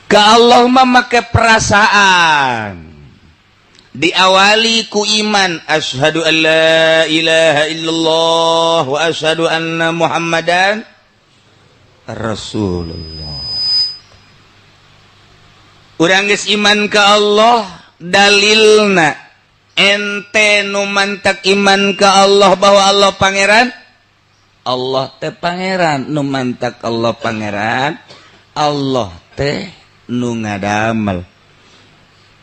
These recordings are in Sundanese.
Ka Allah mah make perasaan, diawali ku iman, asyhadu an la ilaha illallah wa asyhadu anna Muhammadan Rasulullah. Urang geus iman ka Allah, dalilna ente nu mantak iman ka Allah bahwa Allah pangeran. Allah teh pangeran, nu mantak Allah pangeran, Allah teh nu ngadamel,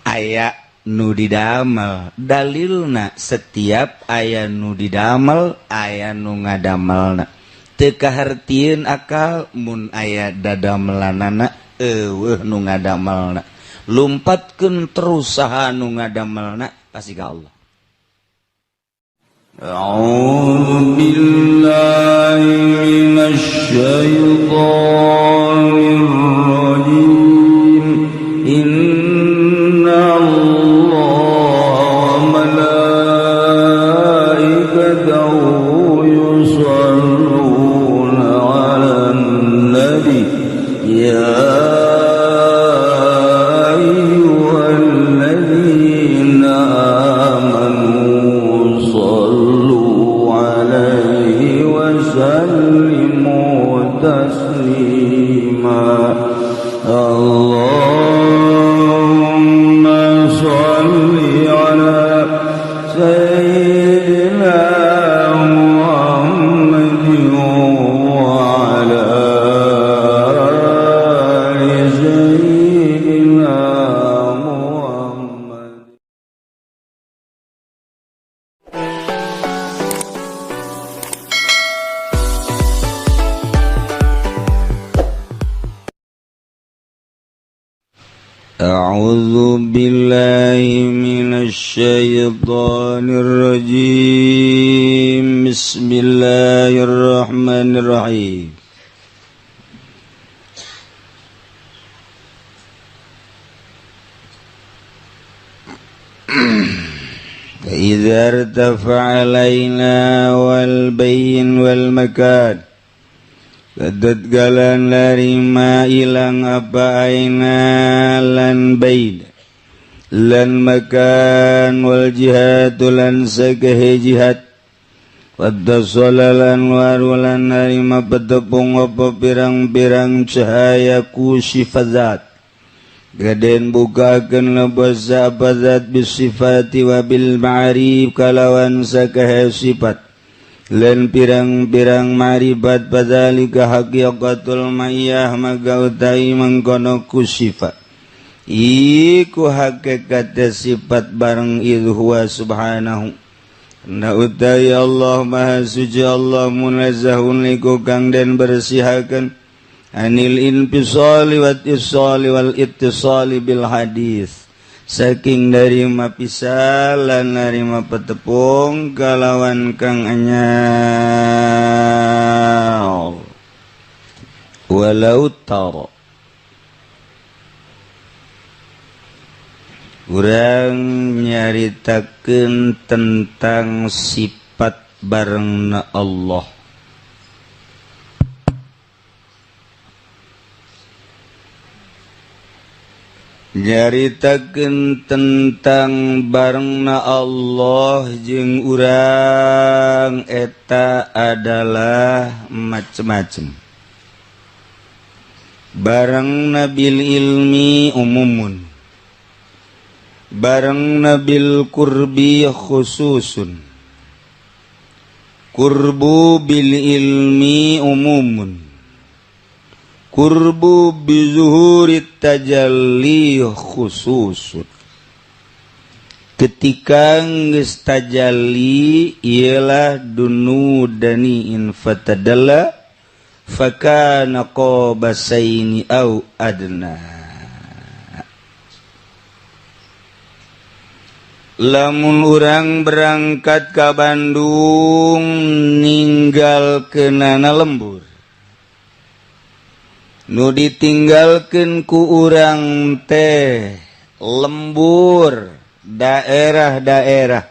aya nu didamel. Dalilna setiap aya nu didamel, aya nu ngadamelna. Teu kahartieun akal mun aya dadamelanana, euweuh nu ngadamelna. Lumpatkeun terus saha nu ngadamelna, pasti ka Allah. أعوذ بالله من الشيطان الرجيم. إن الله وملائكته يصلون على النبي، يا أيها الذين آمنوا صلوا عليه وسلموا تسليما. اللهم صل على سيدنا محمد وعلى آل سيدنا محمد. أعوذ بالله من الشيطان الرجيم. بسم الله الرحمن الرحيم. فإذا ارتفع علينا والبين والمكان Galan larima ilang apa aina lan bain lan makan wal jihad lan sagahe jihad Wadda lan waru lan narima petepung apa pirang-pirang cahaya ku sifat zat. Gaden bukakeun lebos apa zat bisifati wa bil ma'rif kalawan sakahe sifat lan pirang-pirang ma'rifat. Fadzalika haqiqatul mayyah, maka utai mangkono ku sifat iku hakikat sifat bareng idh huwa subhanahu na utai Allah maha suci, Allah munazzahun iku kang den bersihakeun anil infisali wat isali wal ittisali bil hadis, saking narima pisah lan narima petepung kalawan kang anyar. Walau tara, urang nyaritakeun tentang sifat barengna Allah. Nyaritakeun tentang barengna Allah jeung urang eta adalah macem-macem. Barengna bil ilmi umumun, barengna bil qurbi khususun, qurbu bil ilmi umumun, qurbu bizuhurit tajalli khususun. Ketika geus tajalli ialah dunu dani in fatadalla fakana qabasaini au adna. Lamun urang berangkat ka Bandung ninggalkeunana lembur, nu ditinggalkeun ku urang teh lembur daerah-daerah.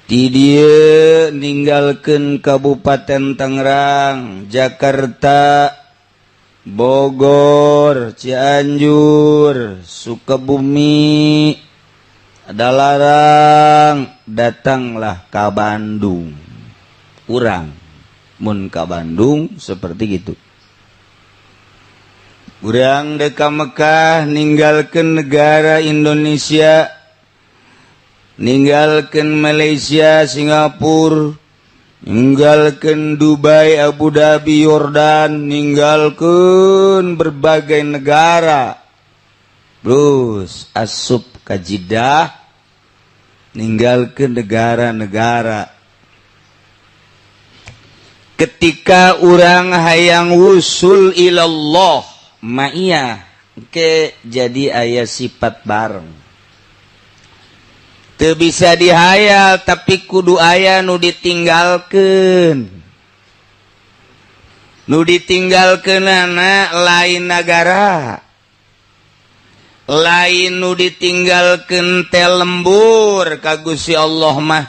Di dieu ninggalkeun Kabupaten Tangerang, Jakarta, Bogor, Cianjur, Sukabumi, Padalarang, datanglah ke Bandung. Urang mun ka Bandung seperti gitu. Urang dek ka Mekah, ninggalkan negara Indonesia, ninggalkan Malaysia, Singapura, ninggalkan Dubai, Abu Dhabi, Yordan, ninggalkan berbagai negara, terus asup ka Jeddah, ninggalkan negara-negara. Ketika urang hayang wusul ilallah ma'iyah ke, jadi aya sifat bareng. Teu bisa dihayal, tapi kudu aya nu ditinggalkan. Nu ditinggalkan anak lain negara lain, nu ditinggalkan teh lembur ka Gusti Allah mah.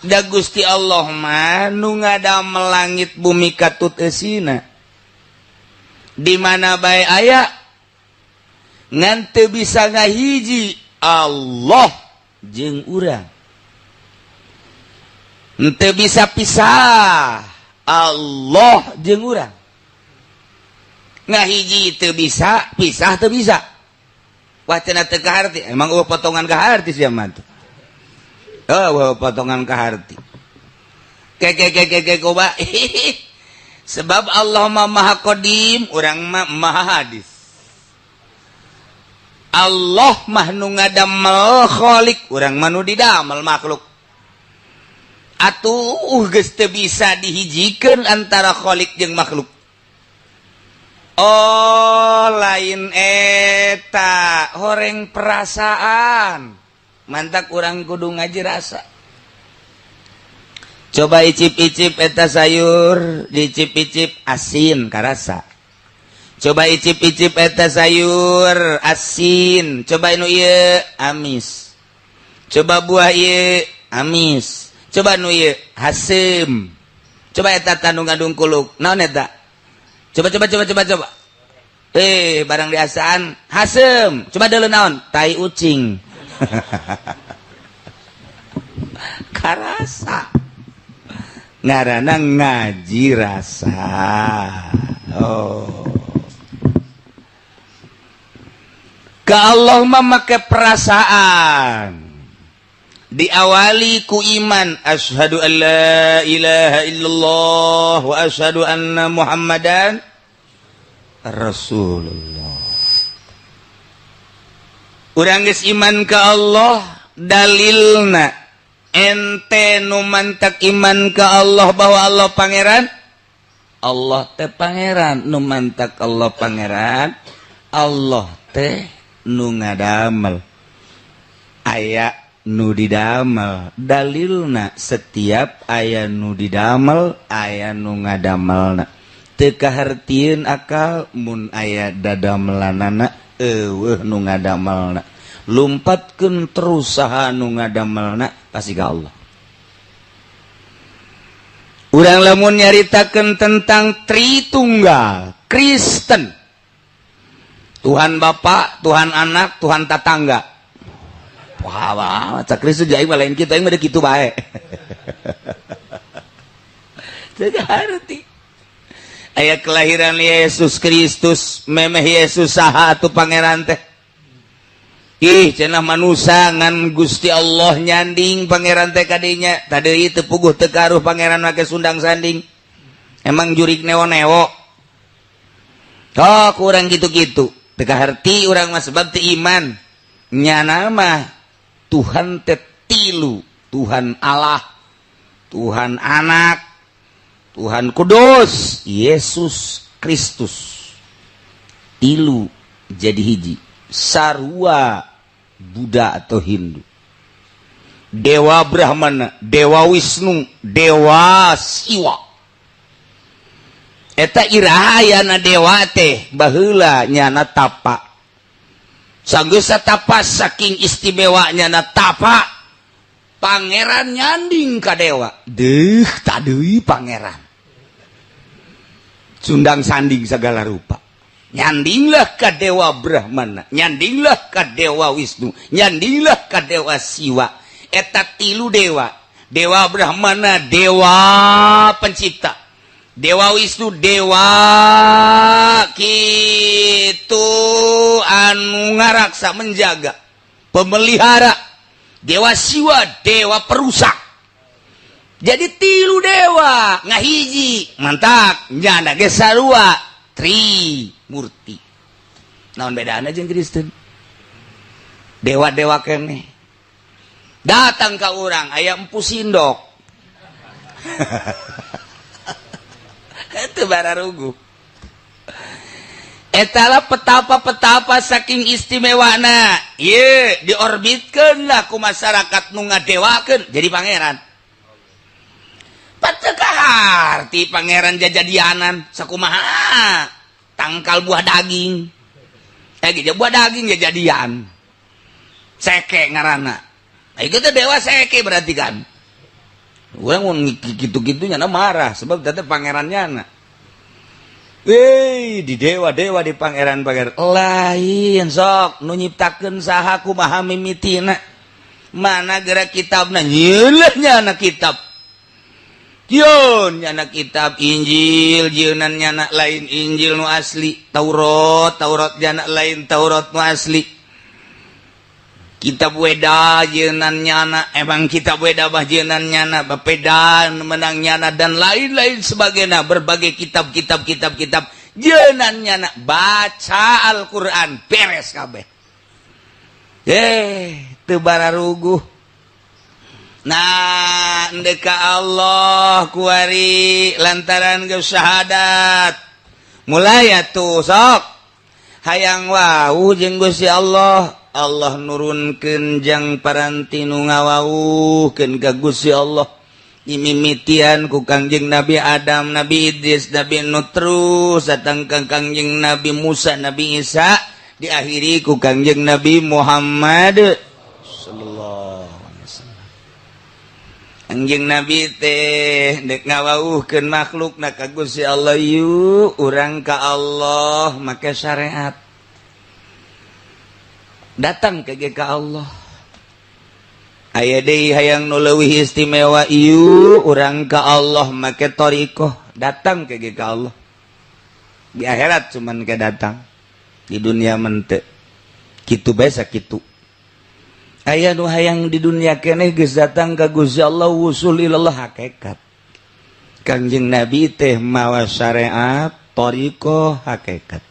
Da Gusti Allah mah nu ngadamel langit bumi katut eusina, di mana bae aya, ngan teu bisa ngahiji Allah jeung urang, henteu bisa pisah Allah jeung urang. Ngahiji teu bisa, pisah teu bisa. Wah, cenah teu kaharti. Emang euweuh potongan kaharti sia mah tuh? Oh, potongan kaharti ke ke ke ke ke coba. Sebab Allah mah Maha Qadim, urang mah Maha Hadis. Allah mah nu ngadamel khalik, urang mah nu didamel makhluk. Atuh geus teu bisa dihijikeun antara khalik jeung makhluk. Oh, lain eta horeng perasaan. Mantak urang kudu ngaji rasa. Coba icip-icip eta sayur, dicip-icip asin, karasa. Coba icip-icip eta sayur asin, coba nu ieu amis. Coba buah ieu amis, coba nu ieu haseum. Coba eta tandung gadung kuluk, naon eta? Coba, coba, coba, coba, coba. Eh, barang diasaan haseum, coba deuleu naon? Tai ucing. Karasa. Ngaranna ngaji rasa. Oh. Ke Allah memakai perasaan, diawali ku iman, asyhadu an la ilaha illallah wa asyhadu anna Muhammadan Rasulullah. Urang geus iman ke Allah, dalilna ente nu mantak iman ke Allah bahwa Allah pangeran. Allah teh pangeran, nu mantak Allah pangeran, Allah teh nu ngadamel, aya nu didamel. Dalilna setiap aya nu didamel, aya nu ngadamelna. Teu kahartieun akal mun aya dadamelanana, euweuh nu ngadamelna. Lumpatkeun terus saha nu ngadamelna, pasti ka Allah. Urang lamun nyaritakeun tentang Tritunggal Kristen, Tuhan Bapa, Tuhan Anak, Tuhan Tatangga. Wah, wah, cak Kristus aing mah lain kitu, aing mah kitu bae. Teu harti. Aya kelahiran Yesus Kristus, memeh Yesus saha atuh pangeran teh? Ih, cenah manusa ngan Gusti Allah nyanding pangeran teh kadinya. Tadi teu puguh teu karuh pangeran make sundang sanding. Emang jurik neo-neo. Oh, kurang gitu-gitu. Teu kaharti urang mah sebab teu iman. Nyana mah Tuhan teh tilu, Tuhan Allah, Tuhan Anak, Tuhan Kudus, Yesus Kristus. Tilu jadi hiji. Sarua Buddha atau Hindu. Dewa Brahmana, Dewa Wisnu, Dewa Siwa. Eta iraha ayana dewa teh? Baheula nyana tapa. Sanggeus tapa, saking istimewanya na tapa, pangeran nyanding ka dewa. Deuh, tadi pangeran. Sundang sanding segala rupa. Nyandinglah ka Dewa Brahmana, nyandinglah ka Dewa Wisnu, nyandinglah ka Dewa Siwa. Eta tilu dewa. Dewa Brahmana dewa pencipta, Dewa Wisnu dewa kitu anu ngaraksa, menjaga, pemelihara, Dewa Siwa dewa perusak. Jadi tilu dewa ngahiji, mantap nyana ge sarua tri murti. Naon bedana jeung Kristen? Dewa-dewa keneh datang ke urang, aya Empu Sindok itu bararugu. Etalah petapa-petapa saking istimewana ye diorbitkeun lah ku masyarakat nu ngadewakeun jadi pangeran. Pateu pangeran jajadianan sakumaha tangkal buah daging, eh gitu, buah daging jajadian seke ngaranna. Nah, itu dewa seke berarti kan. Urang mun gitu-gitu nyana marah sebab teh pangerannya na. Wih, di dewa-dewa, di pangeran-pangeran lain sok nu nyiptakeun saha, kumaha mimitina, mana gerak kitabna, nyeuleeh nyana kitab. Yun nyana kitab Injil, jieunan nyana lain Injil nu asli, Taurat, Taurat nyana lain Taurat nu asli. Kitab Weda jieunan nyana, emang kitab Weda bah jieunan nyana, bepedan menang nyana, dan lain-lain sebagainya, berbagai kitab-kitab kitab-kitab jieunan nyana. Baca Al-Qur'an beres kabeh. Eh, teu bararuguh. Nah, ndeka Allah kuari lantaran geus syahadat mulai atuh sok hayang wau jeung Gusti Allah. Allah nurunkeun jang paranti nu ngawauhkeun ka Gusti Allah, dimimitian ku Kangjeng Nabi Adam, Nabi Idris, Nabi Nuh, terus datang ka Kangjeng Nabi Musa, Nabi Isa, diakhiri ku Kangjeng Nabi Muhammad sallallahu alaihi wasallam. Kangjeng Nabi teh dek ngawauhkeun makhluk na ka Gusti Allah, yuk urang ka Allah make syariat, datang ke ka Allah. Aya deui hayang nu leuwih istimewa, ieu urang ka Allah make thariqoh, datang ke ka Allah. Di akhirat cuman ke datang, di dunia mente kitu bae sakitu. Aya nu hayang di dunia keneh geus datang ka Gusti Allah, wusul ilallah, hakikat. Kangjeng Nabi teh mawa syariat, thariqoh, hakikat.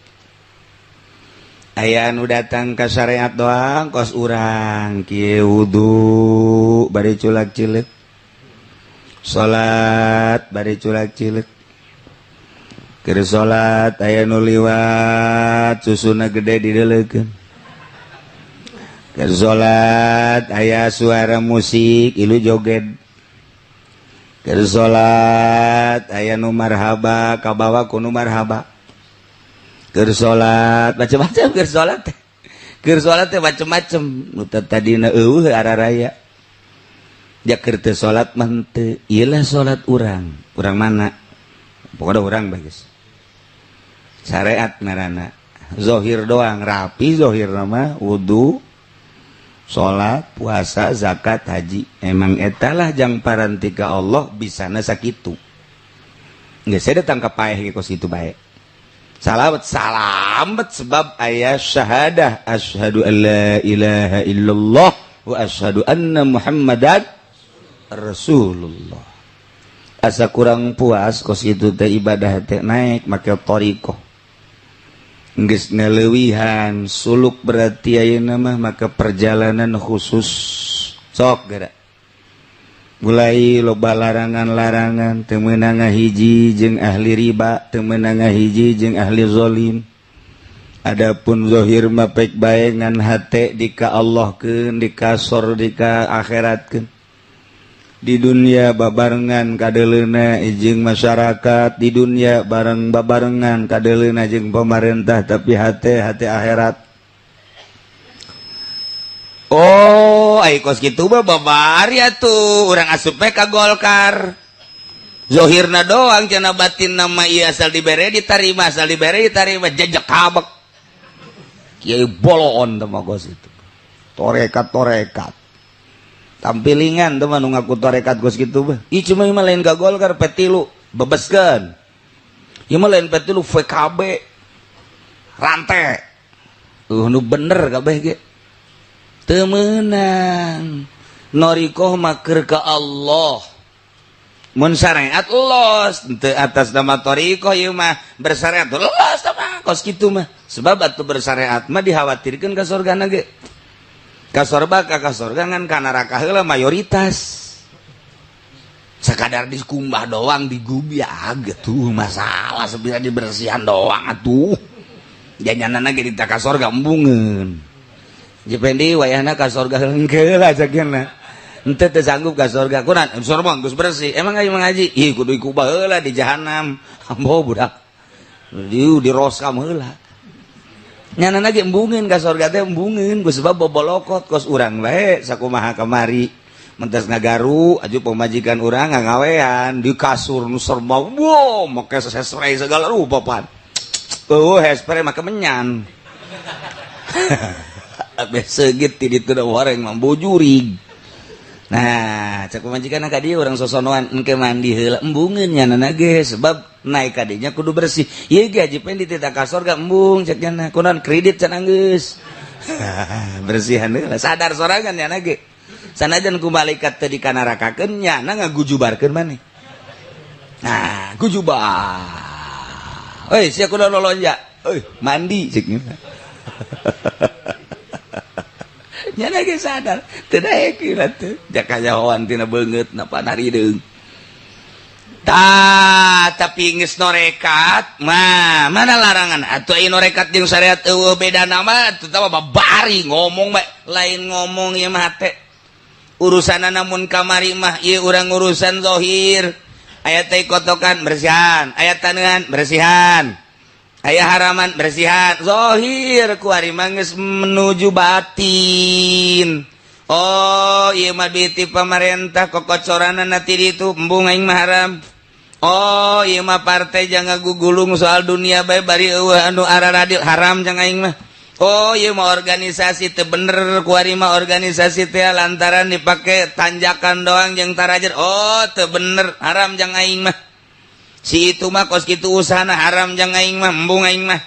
Aya nu datang ke syariat doang, kos urang kieu, wudu bari culak cilik, salat bari culak cilik. Keur salat aya nu liwat, susuna gede dideleukeun. Keur salat aya suara musik, ilu joget. Keur salat aya nu marhaba, kabawa ku nu marhaba. Keur salat macam-macam, keur salat teh, keur salat teh macam-macam nu tadina eueuh araraya. Ja keur teu salat mah henteu. Ieu lah salat urang. Urang mana? Pokoknya urang bagus. Syariat ngaranna. Zohir doang, rapi zohir nama wudu, salat, puasa, zakat, haji. Emang etalah jang parantika Allah bisana sakitu. Geus saya datang ka paeh kos kitu bae. Salamet salamet sebab aya syahadah, asyhadu an la ilaha illallah wa asyhadu anna Muhammadan Rasulullah. Asa kurang puas kos itu teh ibadah teh, naik make thariqoh. Geus ngaleuwihan suluk berarti ayeuna mah maka perjalanan khusus sok geura. Mulai loba larangan-larangan, teu meunang ngahiji jeung ahli riba, teu meunang ngahiji jeung ahli zalim. Adapun zahir mah pek bae, ngan hate dika Allahkeun, dikasor, dika akhiratkeun. Di dunia babarengan kadeleuna jeung masyarakat, di dunia bareng babarengan kadeleuna jeung pemerintah, tapi hate hate akhirat. Oh, ai kos kitu mah babari atuh urang asup ka Golkar. Zohirna doang cenah batin nama ieu asal dibere ditarima asal dibere ditarima jejek kabek. Kiai boloon teh mah gos itu. Torekat-torekat. Tampilingan teh mah nu ngaku torekat gos kitu mah. Ih cuma mah lain ka Golkar P3 bebeskeun. Ieu mah lain P3 VKB. Rantai. Nu bener kabeh ge. Teu meunang. Norikoh mah keur ka Allah. Mun syariat los teu atas nama thariqah ieu mah bersyariat los mah kos kitu mah. Sebab atuh bersyariat mah dikhawatirkeun ka sorgana ge. Ka sorga ka sorga ngan ka neraka heula mayoritas. Sekadar dikumbah doang digubiag tuh masalah sebenarnya dibersihan doang atuh. Janyanana ge dita ka sorga embungeun. Jependi wayahna ka sorga heula cakna. Ente teu sanggup ka sorga kunan sorga geus bersih. Emang ayo mengaji? Ih kudu dikubah heula di jahanam. Ambo budak. Di roskam heula. Nyanana ge embungeun ka sorga teh embungeun ku sebab bobolokot kos urang bae sakumaha kamari. Mentas ngagaru aju pamajikan urang ngagawean di kasur nu serba wow make hairspray segala rupa pan. Eueuh hairspray make menyan. Abeh seugit ti ditu da wareng mah bojurig. Nah, cek pamajikan ka dieu urang sosonoan engke mandi heula embungeun nyanana ge sebab naik ka dinya kudu bersih. Ieu ge haji pendi teh ka sorga embung cek nyana kunaon kredit can anggeus. Bersihan heula sadar sorangan nyana ge. Sanajan ku malaikat teh dikanarakakeun nyana ngagujubarkeun maneh. Nah, gujubar. Euy, sia kudu lolonja. Euy, mandi cek nyana. Nyana ge sadar teu daek ieu teh jakanyahoan tina beungeut na panarideung. Tah, tapi geus norekat mah mana larangan atuh aya norekat jeung syariat eueuh beda nama atuh tah babari ngomong bae lain ngomong ieu mah teh. Urusanna namun kamari mah ieu urang urusan zahir. Aya teh kotokan bersihan, aya taneuhan bersihan. Aya haraman bersihan zahir ku ari mah geus menuju batin. Oh ieu mah duit ti pamarentah kokocoranna ti ditu embung aing mah haram. Oh ieu mah partai jangan gugulung soal dunia bae bari eueuh anu araradil haram jang aing mah. Oh ieu mah organisasi teu bener ku ari mah organisasi teh lantaran dipake tanjakan doang jeung tarajer. Oh teu bener haram jang aing mah. Si itu mah kos kitu usahana haram jang aing mah embung aing mah.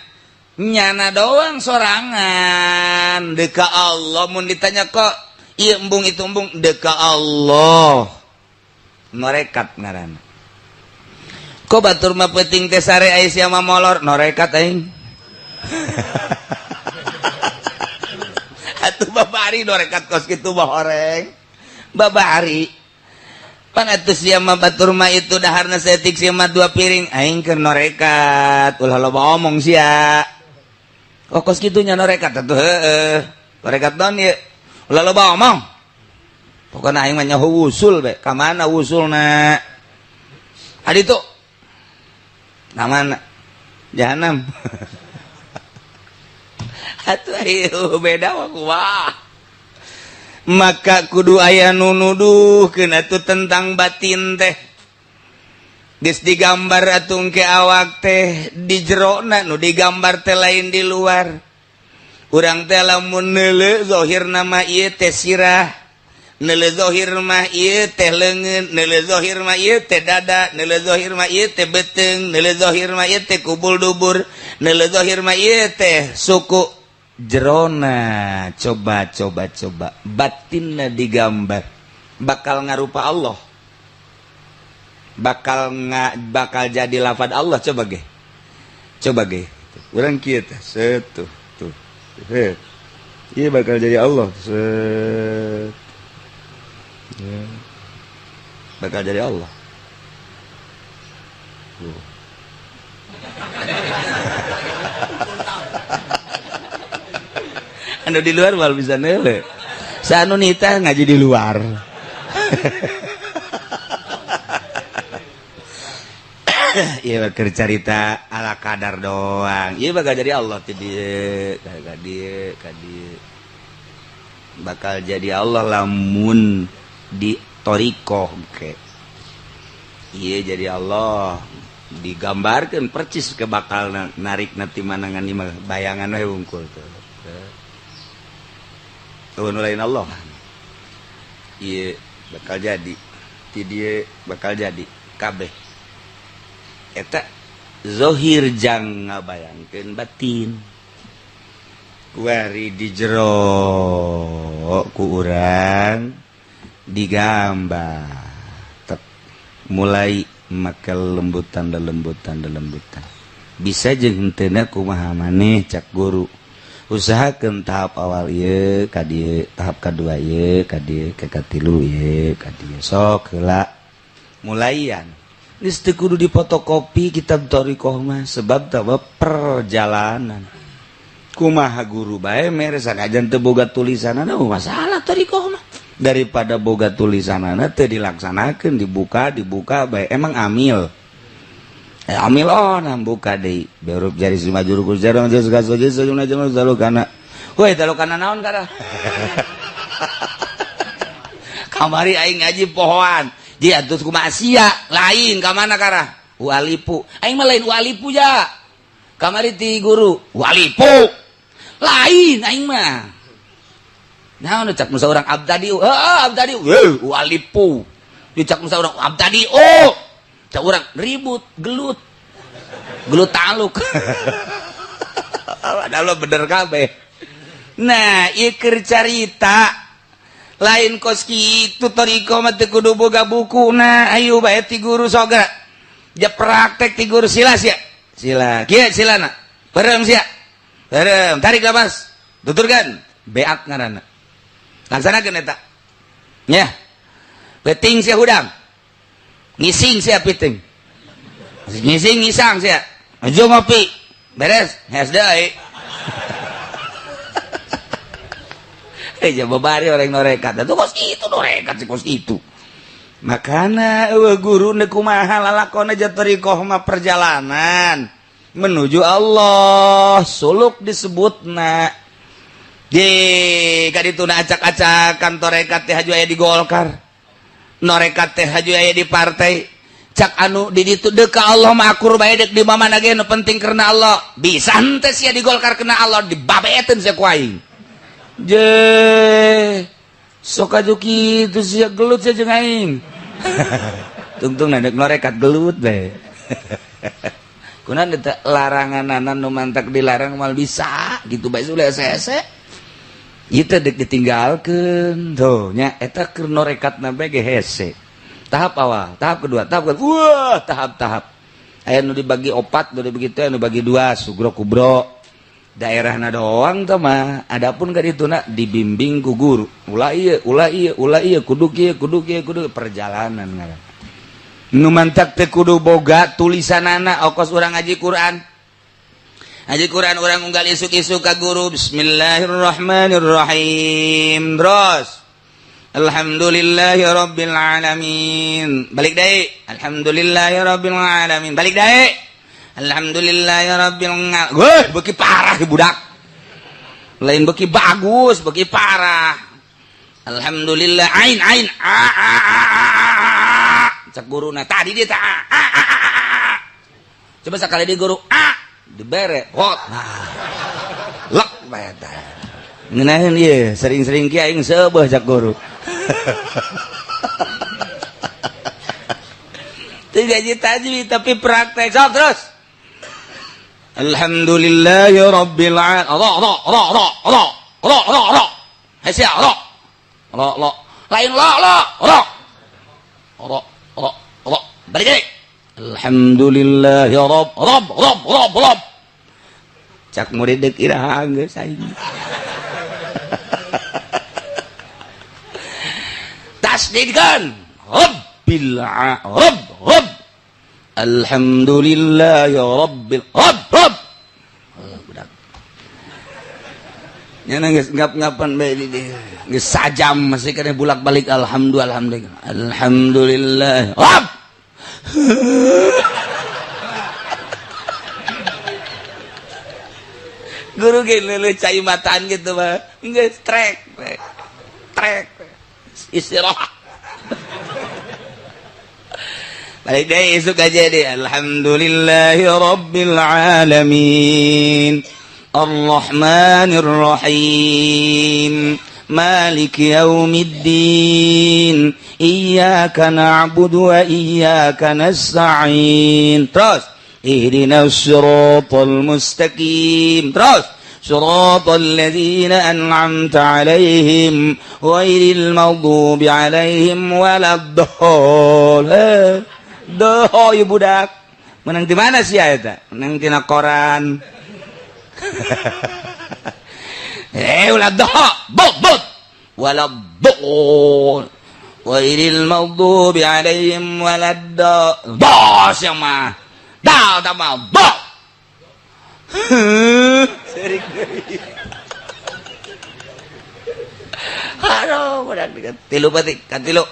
Nyana doang sorangan deka Allah mun ditanya kok ieu embung itu embung deka Allah. Norekat ngaranna. Kok batur mah peuting teh sare aya sia mah molor norekat aing. Atuh babari norekat kos kitu mah horeng. Babari pan atuh sia mah batur mah itu daharna saeutik sia mah 2 piring aing keur norekat ulah loba omong sia. Oh kos kitu nya norekat atuh heueuh. Norekat naon ieu? Ulah loba omong. Pokona aing mah nyaho wusul be. Ka mana wusulna? Adi tuh. Na mana? Jahanam. Atuh ayo beda mah kumaha. Maka kudu aya nu nuduhkeun atuh tentang batin teh. Geus digambar atuh ke awak teh di jerona nu digambar teh lain di luar. Urang teh lamun neuleuh zahirna mah ieu teh sirah, neuleuh zahir mah ieu teh leungeun, neuleuh zahir mah ieu teh dada, neuleuh zahir mah ieu teh beuteung, neuleuh zahir mah ieu teh kubul dubur, neuleuh zahir mah ieu teh suku. Jerona coba coba coba batinna digambar bakal ngarupa Allah, bakal bakal jadi lafad Allah. Coba ge, coba ge urang kieu teh set tuh tuh he ieu bakal jadi Allah set ya. Bakal jadi Allah tuh. Anu di luar mal bisa nele. Sanu nita ngaji di luar. Iya bakal cerita ala kadar doang. Iya bakal jadi Allah ti dieu, ka dieu, ka dieu. Bakal jadi Allah lamun di thariqah ke. Iya jadi Allah digambarkan percis ke bakal narik nanti manangan lima bayangan we wungkul tuh. Tuh lain Allah. Iya bakal jadi. Ti dieu bakal jadi kabeh. Eta zohir jang ngabayangkeun batin. Kuari di jero ku urang digambar. Mulai maka lembutan lembutan lembutan bisa jeung henteu kumaha maneh cak guru usahakeun tahap awal ieu ka dieu tahap kadua ieu ka dieu ka katilu ieu ka dieu sok heula mulaian geus teu kudu dipotokopi kitab thariqah mah sebab tah perjalanan kumaha guru bae mere sanajan teu boga tulisanana masalah thariqah mah daripada boga tulisanana teu dilaksanakeun dibuka dibuka bae emang amil amil oh nah buka deui berup jari sumajur ku jarang geus gasoje sajuna jamal zalukana we talukana naon kana kamari aing ngaji pohoan dia atuh kumaha sia lain ka mana karah walipu aing mah lain walipu ja kamari ti guru walipu lain aing mah nah cak musa orang abdadi heeh abdadi walipu dicak musa orang abdadi oh cak orang ribut gelut gelut taluk padahal bener kabeh nah ieu keur carita lain kos kitu thariqah mah teu kudu boga bukuna ayo bae ti guru soga ja praktek ti guru sila sia sila kieu silana perem sia perem tarik napas tuturkan beak ngaranna laksanakeun eta nya peting sia hudang ngising sia piting ngising ngisang sia ajo ngopi beres hes deui babari orang norekat itu kos itu norekat sih kos itu makana eueuh guru ne kumaha lalakona ja thariqah mah perjalanan menuju Allah suluk disebutna di kadituna acak-acakan torekat teh haju aya di Golkar norekat teh haju aya di partai cak anu di ditu deuk ka Allah mah akur bae deuk di mana ge nu penting karena Allah bisa henteu sia di Golkar kena Allah dibabeeteun sia ku aing je sok aju kitu sia gelut sia jeung aing tungtung deuk norekat gelut bae kunaon eta laranganana nu mantak dilarang mal bisa gitu bae ulah hese-hese ieu teh deuk ditinggalkeun tuh nya eta keur norekatna bae ge hese tahap awal tahap kedua tahap kedua wah tahap-tahap aya nu dibagi opat nu dibagi teh nu bagi dua sugro kubro daerahna doang teh mah adapun ka dituna dibimbing ku guru ulah ieu ulah ieu ulah ieu kudu kieu kudu kieu kudu perjalanan ngaran nu mantak teh kudu boga tulisanana okos urang ngaji Quran ngaji Quran urang unggal isuk-isuk ka guru bismillahirrahmanirrahim terus alhamdulillahirabbil alamin balik deui alhamdulillahirabbil alamin balik deui alhamdulillahirabbil alamin weuh beuki parah budak lain beuki bagus beuki parah alhamdulillah ain ain a a a a cak guruna tadi dia tak a a a a coba sekali di guru a dibere hot nah lek bae teh ngeunaheun ieu sering-sering kieu aing seubeuh cak guru teu gaji tajwid tapi praktek sok terus alhamdulillahi rabbil alamin ra ra ra ra ra ra ra ra hese ra ra ra lain la la ra ra ra ra balik deui alhamdulillahi rabb rabb rabb rabb rabb cak murid deuk iraha geus aing tasdidkan rabbil rabb rabb alhamdulillahi rabbil rabb rabb budak nya geus ngap-ngapan bae di dieu geus sajam masih kena bulak-balik alhamdulillah alhamdulillah rabb guru ge leuleut cai mataan gitu mah geus trek trek istirahat. Balik deh isuk aja deh. Alhamdulillahi rabbil alamin. Arrahmanir rahim. Maliki yaumiddin. Iyyaka na'budu wa iyyaka nasta'in. Terus. Ihdinas siratal mustaqim. Terus. Siratal ladzina an'amta 'alaihim ghairil maghdubi 'alaihim waladdallin. Doh ieu budak. Menang di mana sih eta? Menang tina koran. Ulah doh, bot bot. Waladdallin. Ghairil maghdubi 'alaihim waladdallin. Doh sia mah. Dal tambah doh. Serik deui. Aduh, budak tilu batik, kan tilu.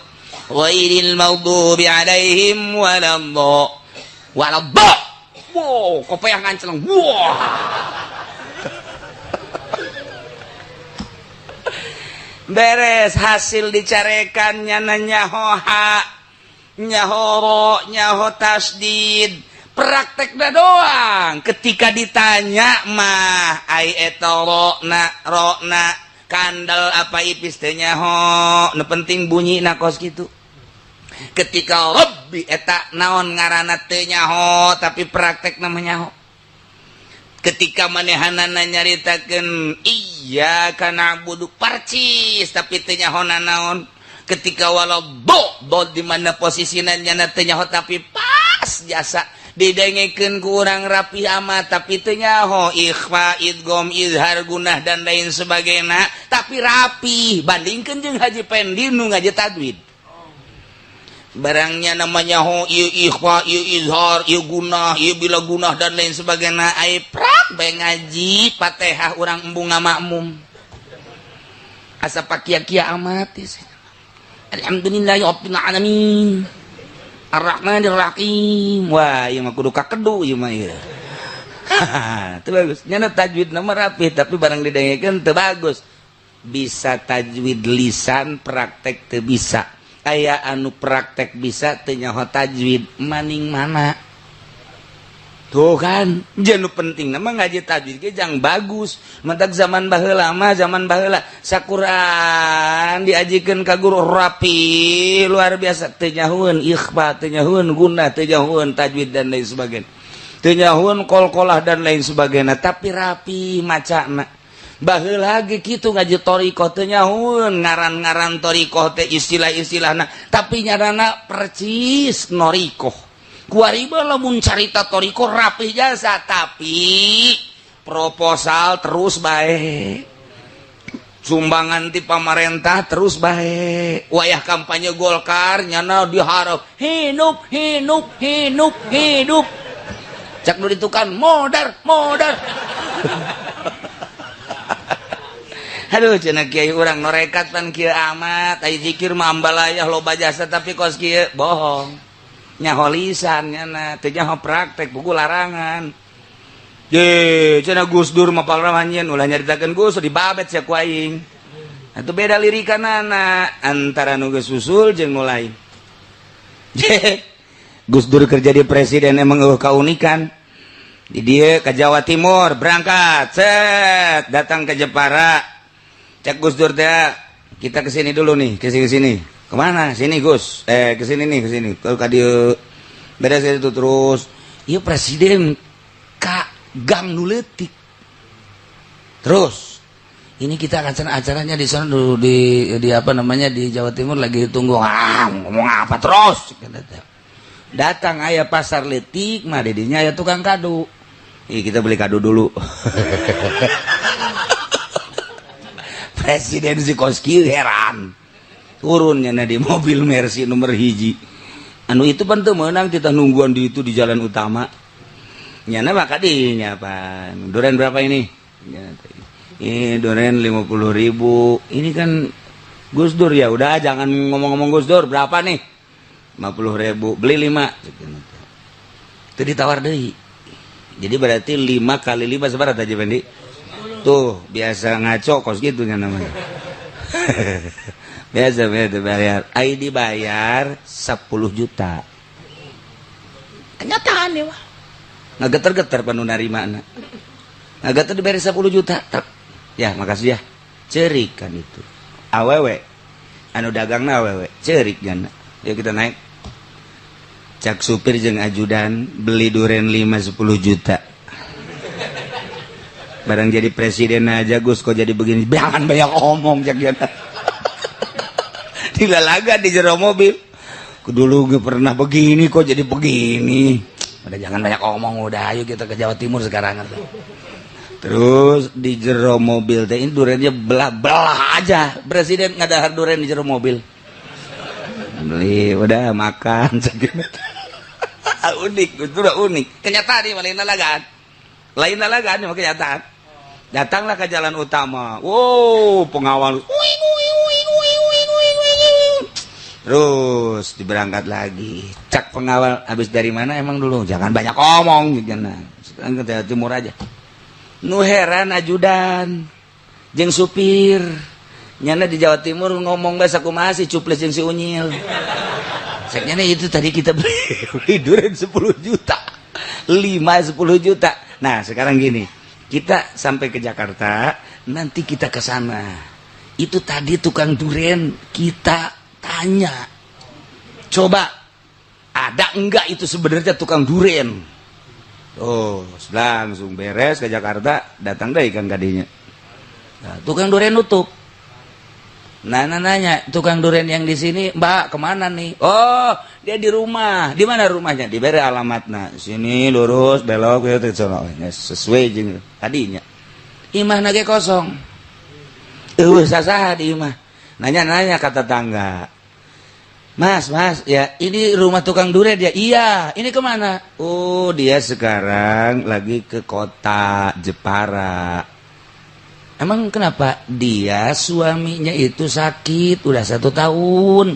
Ghairil maghdubi 'alaihim waladdallin. Waladdallin. Wow, kopeah nganceleng. Wah. Beres hasil dicarekan nyana nyaho ha, nyaho ro, nyaho tasdid. Praktekna doang. Ketika ditanya mah ai eta ro na ro na kandel apa ipis teh nyaho, nu penting bunyi na kos kitu. Ketika Rabbi eta naon ngaranna teu nyaho tapi praktekna mah nyaho. Ketika manehanana nyaritakeun iyyaka na'budu parcis tapi teu nyaho naon. Ketika walau do do di mana posisina nyana teu nyaho tapi pas jasa didengekeun ku urang rapi amat tapi teu nyaho ikhfa idgham izhar gunah dan lain sebagainya tapi rapi bandingkeun jeung Haji Pendi nu ngaji tajwid. Barangnya namanya ho ieu ikhfa ieu izhar ieu gunah ieu bila gunah dan lain sebagainya ai prak bae ngaji Fatihah urang embung ngamakmum asa pakia-kia amat. Alhamdulillahi rabbil alamin arrahmanir rahim. Wah ieu mah kudu kakedu ieu mah ieu. Teu bagus nyana tajwid na mah rapi tapi barang didengekeun teu bagus. Bisa tajwid lisan praktek teu bisa. Aya anu praktek bisa teu nyaho tajwid maning mana tuh kan. Jeung nu penting mah ngaji tajwid ge jang bagus. Mantak zaman baheula mah zaman baheula sakuran diajikeun ka guru rapi luar biasa teu nyahoeun ikhfa teu nyahoeun gunah teu nyahoeun tajwid dan lain sebagainya teu nyahoeun qalqalah dan lain sebagainya tapi rapi macana. Baheula ge kitu ngaji thariqah teu nyahoeun ngaran-ngaran thariqah teh istilah-istilahna tapi nyaranna percis norikoh. Kuari lamun carita thariqah rapih jasa tapi proposal terus bae. Sumbangan ti pamarentah terus bae. Wayah kampanye Golkar nyana diharap hidup hidup hidup hidup. Cak nu ditukan modar modar. Aduh cenah kiai urang norekat pan kieu amat ai zikir mah ambalayah loba jasa tapi kos kieu bohong. Nyaho lisan nyana teu nyaho praktek buku larangan. Ye cenah Gus Dur mah palramanyeun ulah nyaritakeun Gus dibabet sia ku aing. Atuh beda lirikanana antara nu geus usul jeung nu lain. Gus Dur kerja di presiden emang eueuh kaunikan. Di dieu ka Jawa Timur berangkat set datang ke Jepara. Cek Gus Dur teh, kita kesini dulu nih, kesini sini. Kemana? Sini Gus. Kesini nih, kesini. Kalau ka dieu beres itu terus. Ieu presiden ka gang nu leutik. Terus ini kita akan acaranya di sana dulu di apa namanya di Jawa Timur lagi ditunggu. Ah, ngomong apa terus? Datang aya pasar leutik mah didinya aya tukang kado. Ih, kita beli kado dulu. Presiden si Koski heran turunnya di mobil Mercy nomor hiji anu itu pan teu meunang kita nungguan di itu di jalan utama nyana maka dinya pan duren berapa ini ini duren 50.000 ini kan Gus Dur ya udah jangan ngomong-ngomong Gus Dur berapa nih 50.000 beli 5 itu ditawar deui jadi berarti 5 kali 5 seberapa aja Fendi? Tuh biasa ngaco kos gitu kan namanya. Biasa biasa bayar. Ai dibayar 10 juta. Kenyataan ya, wah. Ngageter-geter panu narimana. Ngageter diberi 10 juta. Tak. Ya, makasih ya. Cerik kan itu. Awewe. Anu dagangna awewe, cerik jana. Ya kita naik. Cak supir jeung ajudan beli duren 5 10 juta. Barang jadi presiden aja Gus kok jadi begini. Jangan banyak omong cak jana. Dilalaga di jero mobil. Dulu gue pernah begini kok jadi begini. Udah jangan banyak omong, udah ayo kita ke Jawa Timur sekarang. Terus di jero mobil teh ini durennya belah-belah aja. Presiden ngadahar duren di jero mobil. Beli, udah makan. Unik, itu udah unik. Kenyataan nih lain lalagaan. Lain lalagaan mah kenyataan. Datanglah ke jalan utama. Wow, pengawal. Terus diberangkat lagi. Cak pengawal habis dari mana emang dulu? Jangan banyak omong gitu. Sekarang ke Jawa Timur aja. Nu heran ajudan jeung supir. Nyana di Jawa Timur ngomong bahasa kumaha sih cuples jeung si Unyil. Ceknya itu tadi kita beli duren 10 juta. 5 10 juta. Nah, sekarang gini. Kita sampai ke Jakarta, nanti kita ke sana. Itu tadi tukang duren kita tanya. Coba ada enggak itu sebenarnya tukang duren? Oh, langsung beres ke Jakarta, datang deh ikan kadinya. Nah, tukang duren nutup. Nah, nanya, tukang duren yang di sini, Mbak, kemana nih? Oh, dia di rumah. Di mana rumahnya? Diberi alamatnya. Sini lurus, belok, gitu, sesuai jeung tadinya. Imah nage kosong. Eueuh sasaha di imah. Nanya-nanya kata tetangga. Mas, mas, ya ini rumah tukang duren ya? Iya, ini kemana? Oh, dia sekarang lagi ke kota Jepara. Emang kenapa? Dia suaminya itu sakit, udah 1 tahun.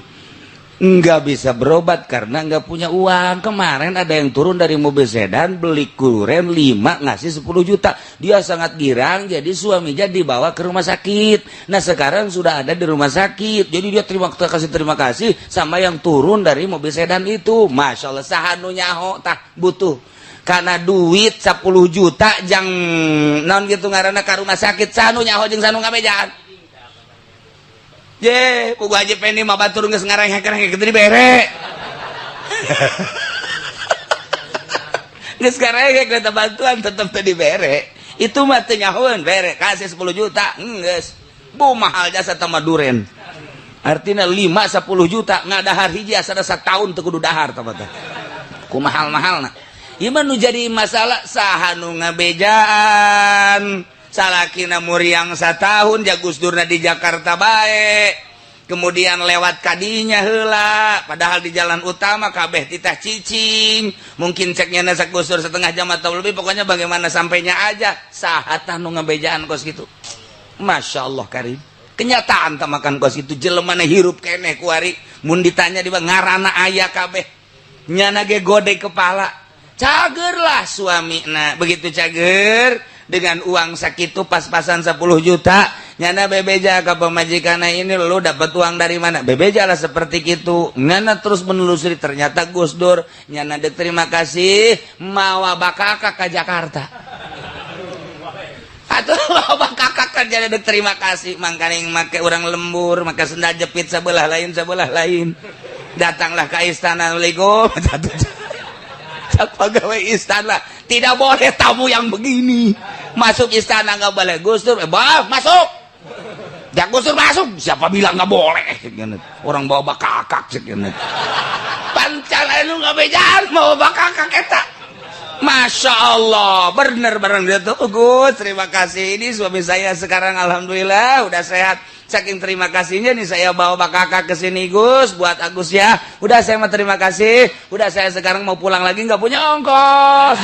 Nggak bisa berobat karena nggak punya uang. Kemarin ada yang turun dari mobil sedan, beli duren 5, ngasih 10 juta. Dia sangat girang, jadi suaminya dibawa ke rumah sakit. Nah sekarang sudah ada di rumah sakit. Jadi dia terima kasih sama yang turun dari mobil sedan itu. Masya Allah, saha nu nyaho tah butuh. Karena duit 10 juta jang non gitu ngaranna ka rumah sakit, saha nu nyaho jeung saha nu ngabejaan. Ye, pugu Haji Pendi mah batur geus ngarengek-rengek kitu dibere. Geus ngarengek eta bantuan tetep teu dibere. Itu mah teu nyahoeun bere, kasih 10 juta, geus. Bu mahal jasa tama duren. Artinya 5 10 juta ngadahar hiji asa satahun teu kudu dahar tah teh. Ku mahal-mahalna. Ieu mah nu jadi masalah saha nu ngabejaan. Salakina muriang satahun ja Gus Durna di Jakarta bae. Kemudian lewat kadinya heula, padahal di jalan utama kabeh titah cicing. Mungkin ceknya nasak Gus Dur setengah jam atau lebih, pokoknya bagaimana sampainya aja. Saha tah nu ngabejaan kos gitu. Masya Allah karim. Kenyataan tak makan kos itu jelemana hirup keneh kuari. Mun ditanya di ngarana aya kabeh. Nyana ge gode kepala. Cagerlah suami. Nah begitu cager dengan uang sakitu pas-pasan 10 juta nyana bebeja ke pemajikanna ini lu dapat uang dari mana, bebeja lah seperti itu. Nyana terus menelusuri ternyata Gus Dur. Nyana dek terima kasih mawa bakaka ke Jakarta atau mawa bakaka kan jadi dek terima kasih mangkaning make urang lembur maka sendal jepit sebelah lain datanglah ke istana. Assalamualaikum. Pegawai istana tidak boleh tamu yang begini masuk istana, nggak boleh. Gus Dur masuk ya, Gus Dur masuk, siapa bilang nggak boleh, orang bawa bakakak pancan lu nggak bejaan bawa bakakak eta. Masya Allah, bener bareng dia tuh. Gus, terima kasih, ini suami saya sekarang alhamdulillah udah sehat. Saking terima kasihnya nih saya bawa bakakak ke sini Gus buat Agus ya. Udah saya mau terima kasih. Udah saya sekarang mau pulang lagi nggak punya ongkos.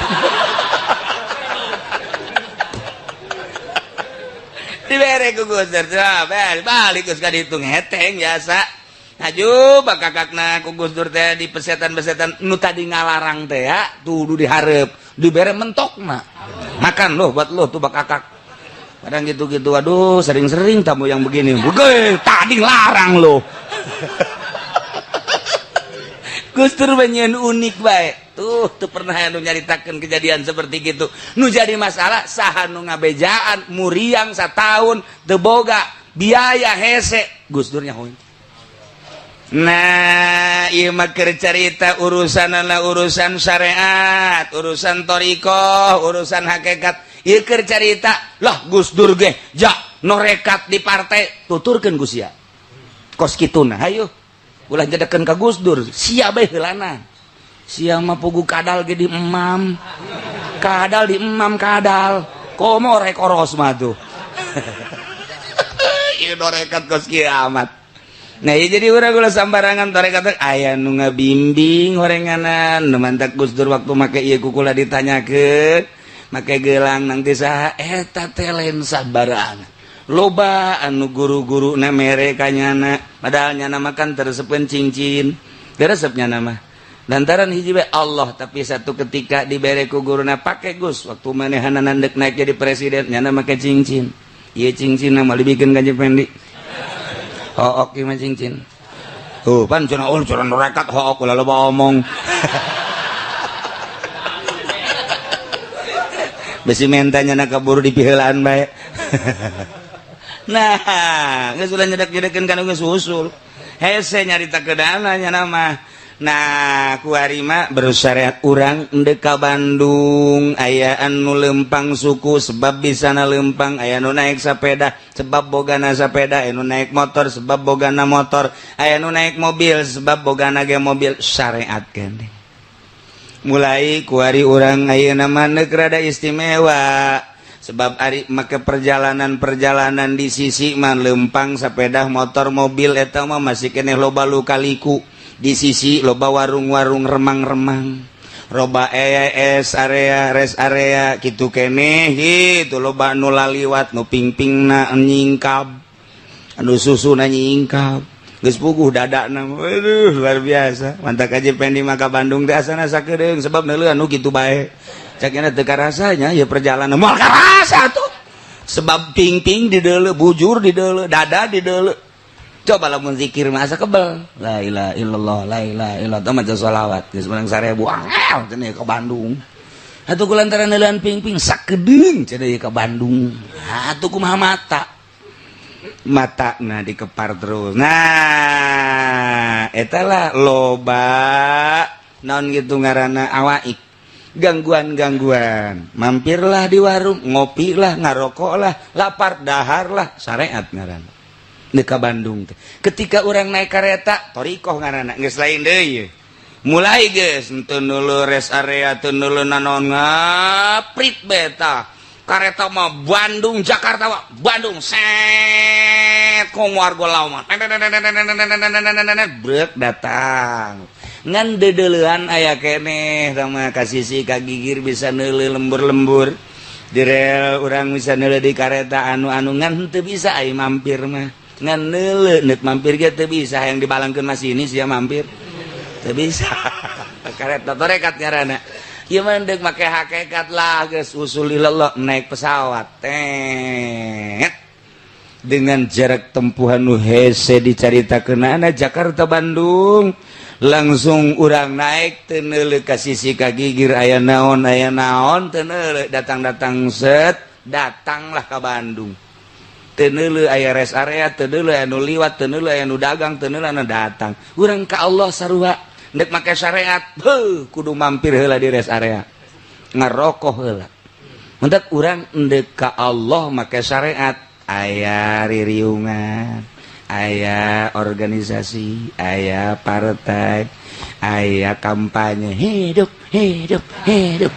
Dibere ku Gus, balik Gus ka dihitung heteng biasa. Haju bakakakna ku Gus Dur teh di pesetan-pesetan nu tadi ngalarang teh ya, tuh dihareup, dibere mentokna. Makan loh buat lo tuh bakakak. Kadang gitu-gitu, aduh sering-sering tamu yang begini. Bukan, tadi larang loh. Gus Dur banyak unik baik. Tuh tuh pernah anu nyaritakeun kejadian seperti gitu. Nu jadi masalah saha nu ngabejaan muriang satahun teu boga biaya, hese Gus Dur nyahoin. Nah, ieu mah keur carita urusanana urusan syariat, urusan thoriqoh, urusan hakikat. Ieu keur carita lah Gus Dur ge ja norekat di partai, tuturkeun ku sia. Kos kituna, hayu. Ulah jedekeun ka Gus Dur, sia bae heulana. Sia mah pugu kadal ge di emam. Kadal di emam kadal. Komo rek oros mah tuh. Ieu norekat kos kieu amat. Nah, ya jadi urang ulah sambarangan tarekat, aya nu ngabimbing horenganan. Nu mantak Gus Dur waktu make ieu kukula ditanyakeun, make gelang nanti saha eta teh, lain sabarangan. Loba anu guru-guru na mere kanyana, padahal nyana makan teresepeun cincin, teresep nyana mah lantaran hiji bae Allah. Tapi satu ketika dibere ku guruna, pake Gus, waktu manehana dek naik jadi presiden, nyana make cincin. Ieu cincin mah dibikeun ka Pendi. Hook ieu mah cincin. Tuh, pan cenah, oh cenah rekat hook, ulah loba omong. Besi mentanya nak kaburu dipiheulaan bae. Nah, geus ulah nyedek-nyedekeun kana geus usul. Hese nyarita keudana nya mah. Nah, kuari mah bersyariat urang endek ka Bandung, aya anu lempang suku sebab bisana lempang, aya nu naik sepeda sebab bogana sepeda, aya nu naik motor sebab bogana motor, aya nu naik mobil sebab bogana ge mobil, syariat keneh. Mulai kuari urang ayeuna mah neuk rada istimewa sebab ari make perjalanan-perjalanan di sisi mah lempang sepeda, motor, mobil eta mah masih keneh loba lika-liku. Di sisi loba warung-warung remang-remang, loba ES area, rest area gitu keneh gitu, loba nu laliwat, nu pingpingna nyingkab, anu susuna nyingkab, geus puguh dadana. Aduh, luar biasa. Mantak aja Pendi maka Bandung teh asana sakedeung sebab neuleuan nu kitu bae. Cak nya teu karasanya ya perjalanan, moal karasa tuh sebab pingping di deuleu, bujur di deuleu, dada di deuleu. Coba lamun zikir mah asa kebel, la ilaha illallah, la ilaha illallah, teh maca sholawat geus menang 1000 angel cenah ke Bandung. Atuh ku lantaran neuleuan pingping sakedeung cenah ke Bandung. Atuh kumaha mata mata, nah dikepar terus. Nah, etalah loba naon gitu ngaranna awaik, gangguan-gangguan. Mampirlah di warung, ngopi lah, ngarokok lah, lapar, dahar lah, syariat ngaranna ka Bandung teh. Ketika orang naik kereta, thoriqoh ngaranna geus lain deui. Mulai geus teu nulu rest area, teu nulu naon, ngaprit beta. Kareta mah Bandung Jakarta mah Bandung set komo argo lawan. Brek datang. Ngan deudeulean aya keneh sama ka sisi ka gigir, bisa neuleuh lembur-lembur. Di rel urang bisa neuleuh, di kareta anu-anu, ngan teu bisa ai mampir mah. Ngan neuleuh, neuk mampir ge teu bisa, yang dibalangkeun masih ini sia mampir teu bisa. Kareta torekat ngaranna. Ieu mah deuk make hakikat lah, geus usul ilallah, naik pesawat tet dengan jarak tempuhan nu hese dicaritakeunana Jakarta Bandung, langsung urang naik teu neuleuh ka sisi ka gigir aya naon, aya naon, teu neuleuh. Datang-datang set, datanglah ka Bandung. Teu aya rest area, teu aya nu liwat, teu aya nu dagang, teu anu datang. Urang ka Allah sarua, ndek make syariat heuh kudu mampir heula di rest area, ngarokok heula. Mentak urang ndek ka Allah make syariat aya ririungan, aya organisasi, aya partai, aya kampanye, hidup hidup hidup.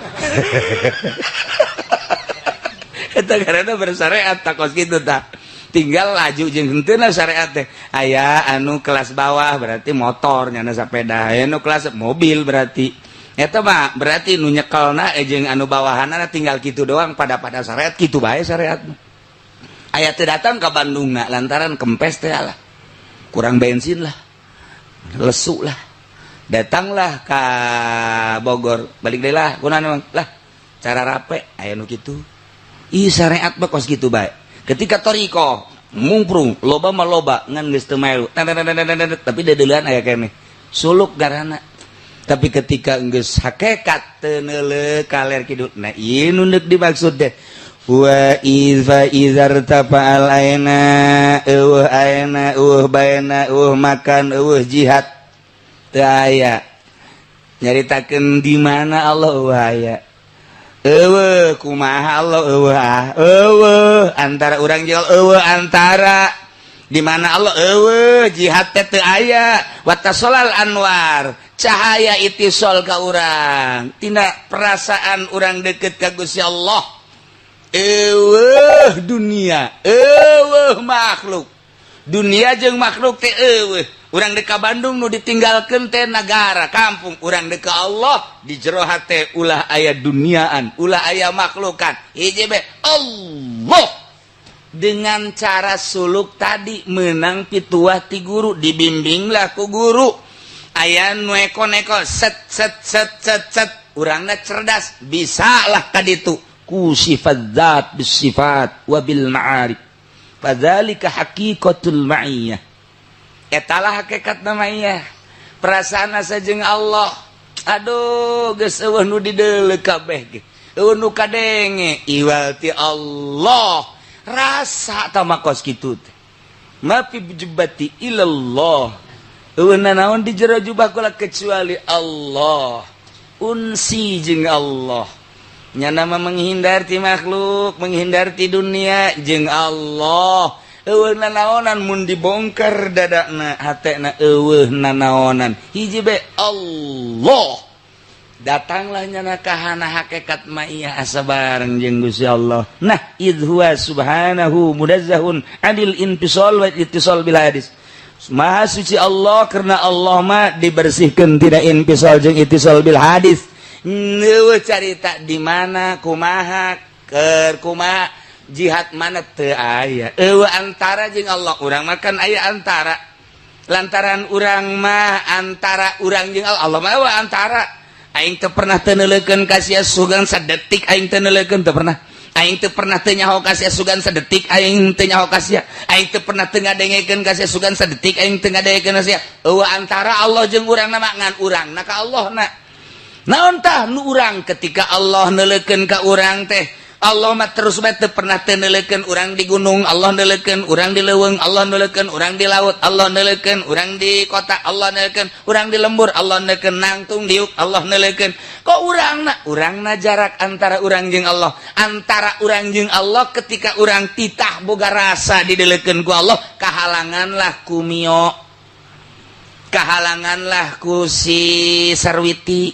Eta karena bersyariat tak kos gitu, tak tinggal laju jeung henteu syariat teh. Aya anu kelas bawah berarti motor nyana sepeda, aya anu kelas mobil berarti eta mah berarti nu nyekelna jeung anu bawahanna tinggal kitu doang. Pada pada syariat kitu bae syariat. Aya teu datang ke Bandung na lantaran kempes teh lah, kurang bensin lah, lesu lah, datanglah ke Bogor, balik deui lah, kunaon lah, cara rape aya nu kitu. Ih, syariat mah kos kitu bae. Ketika thoriqoh mungprung loba mah loba, ngan geus teu melu, tapi dedeuleun aya keneh suluk garana. Tapi ketika geus hakekat teu neuleuh kaler kidul. Nah, ieu nu deuk dimaksud teh wa iza izartafa'al aina, eueuh aina, eueuh baina, eueuh makan, eueuh jihad, teu aya nyaritakeun di mana Allah, eueuh aya, eueuh kumaha Allah, eueuh ah, eueuh antara urang jeung eueuh antara di mana Allah, eueuh jihad teh teu aya. Wattasolal anwar, cahaya itisol ka urang, tina perasaan urang deket ka Gusti Allah, eueuh dunia, eueuh makhluk, dunia jeung makhluk teh eueuh. Urang dek ka Bandung, nu ditinggalkeun teh nagara kampung. Urang dek ka Allah, di jero hate ulah aya duniaan, ulah aya makhlukan, hiji be Allah. Dengan cara suluk tadi menang pituah ti guru, dibimbinglah ku guru, aya nu eko-neko, set set set set set, urangna cerdas, bisa lah kaditu ku sifat zat bis sifat wa bil ma'arif. Fadzalika haqiqatul ma'iyah, etalah hakikat ma'iyah, perasaan asa jeung Allah. Aduh, geus eueuh nu dideuleu kabeh ge, eueuh nu kadenge iwal ti Allah. Rasa tama kos kitu teh ma fi jubbati ilallah, eueuh nanaon di jero jubah kula kecuali Allah, unsi jeung Allah. Nyana mah menghindar ti makhluk, menghindar ti dunia jeung Allah. Eueuh nanaonan, mun dibongkar dadana, hatena, eueuh nanaonan, hiji be Allah. Datanglah nyana kahana hakikat ma'iyah, asa bareng jeung Gusti Allah. Nah, idz huwa subhanahu munazzahun anil infisal wa ittisal bil hadis. Maha suci Allah karena Allah mah dibersihkan tidak infisal jeung ittisal bil hadis. Neueuh carita di mana, kumaha, keur kumaha, jihad mana, teu aya, eueuh antara jeung Allah. Urang makan aya antara, lantaran urang mah antara urang jeung Allah, Allah mah eueuh antara. Aing teu pernah teu neuleukeun ka sia sugan sadetik, aing teu neuleukeun, teu pernah. Aing teu pernah teu nyaho ka sia sugan sadetik, aing teu nyaho ka sia. Aing teu pernah teu ngadengekeun ka sia sugan sadetik, aing teu ngadengekeun ka sia. Eueuh antara Allah jeung urang na mah, ngan urang na ka Allah na. Naon tah nu urang ketika Allah neuleukeun ka urang teh? Allah mah terus bae, teu pernah teu neuleukeun. Urang di gunung, Allah neuleukeun. Urang di leuweung, Allah neuleukeun. Urang di laut, Allah neuleukeun. Urang di kota, Allah neuleukeun. Urang di lembur, Allah neuleukeun. Nangtung diuk, Allah neuleukeun. Kok urang na, urang na jarak antara urang jeung Allah, antara urang jeung Allah, ketika urang titah boga rasa dideleukeun ku Allah, kahalanganlah ku Mio, kahalanganlah ku si Sarwiti,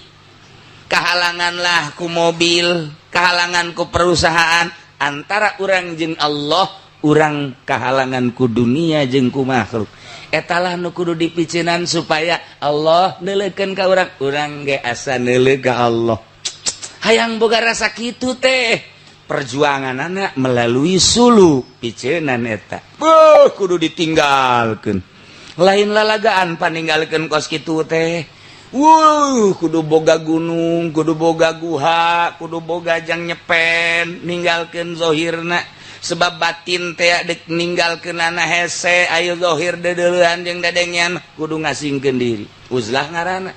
kahalanganlah ku mobil, kahalangan ku perusahaan antara urang jeung Allah. Urang kahalangan ku dunia jeung ku makhluk. Etalah nu kudu dipicinan supaya Allah neuleukeun ka urang, urang ge asa neuleuh ka Allah. Hayang boga rasa kitu teh perjuangan anak melalui suluk, picenan eta. Buh, kudu ditinggalkeun, lain lalagaan paninggalkeun kos kitu teh. Wuh, kudu boga gunung, kudu boga guha, kudu boga jang nyepen, ninggalkeun zohirna, sebab batin teh dek ninggalkeun anak hese. Ayo zohir deudeulehan jeung dadengean, kudu ngasingkeun diri, uzlah ngaranna.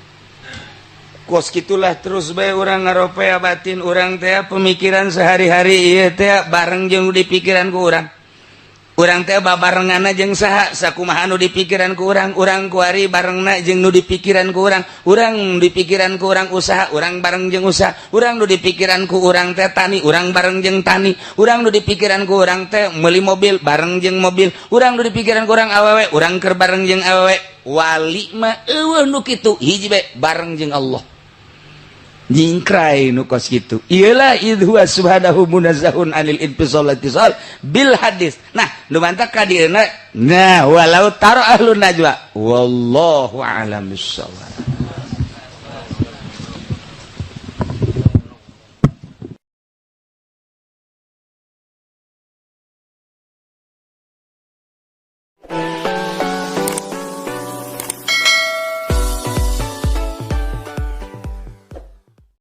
Kos gitulah terus bae urang ngaropea batin urang teh, pemikiran sehari-hari ieu teh bareng jeung di pikiran ku urang. Urang teh babarenganna jeung saha, sakumaha nu dipikiran ku urang. Urang kuari barengna jeung nu dipikiran ku urang. Urang dipikiran ku urang usaha, urang bareng jeung usaha. Urang nu dipikiran ku urang teh tani, urang bareng jeung tani. Urang nu dipikiran ku urang teh meuli mobil, bareng jeung mobil. Urang nu dipikiran ku urang awewe, urang keur bareng jeung awewe. Wali mah eueuh nu kitu, hiji bae, bareng jeung Allah, nyingkrai nu kos kitu. Iyalah, idz huwa subhanahu munazzahun anil infisal ittisal bil hadis. Nah, nu mantak ka dieuna. Nah, walau taro ahlun najwa, wallahu a'lam bissawab.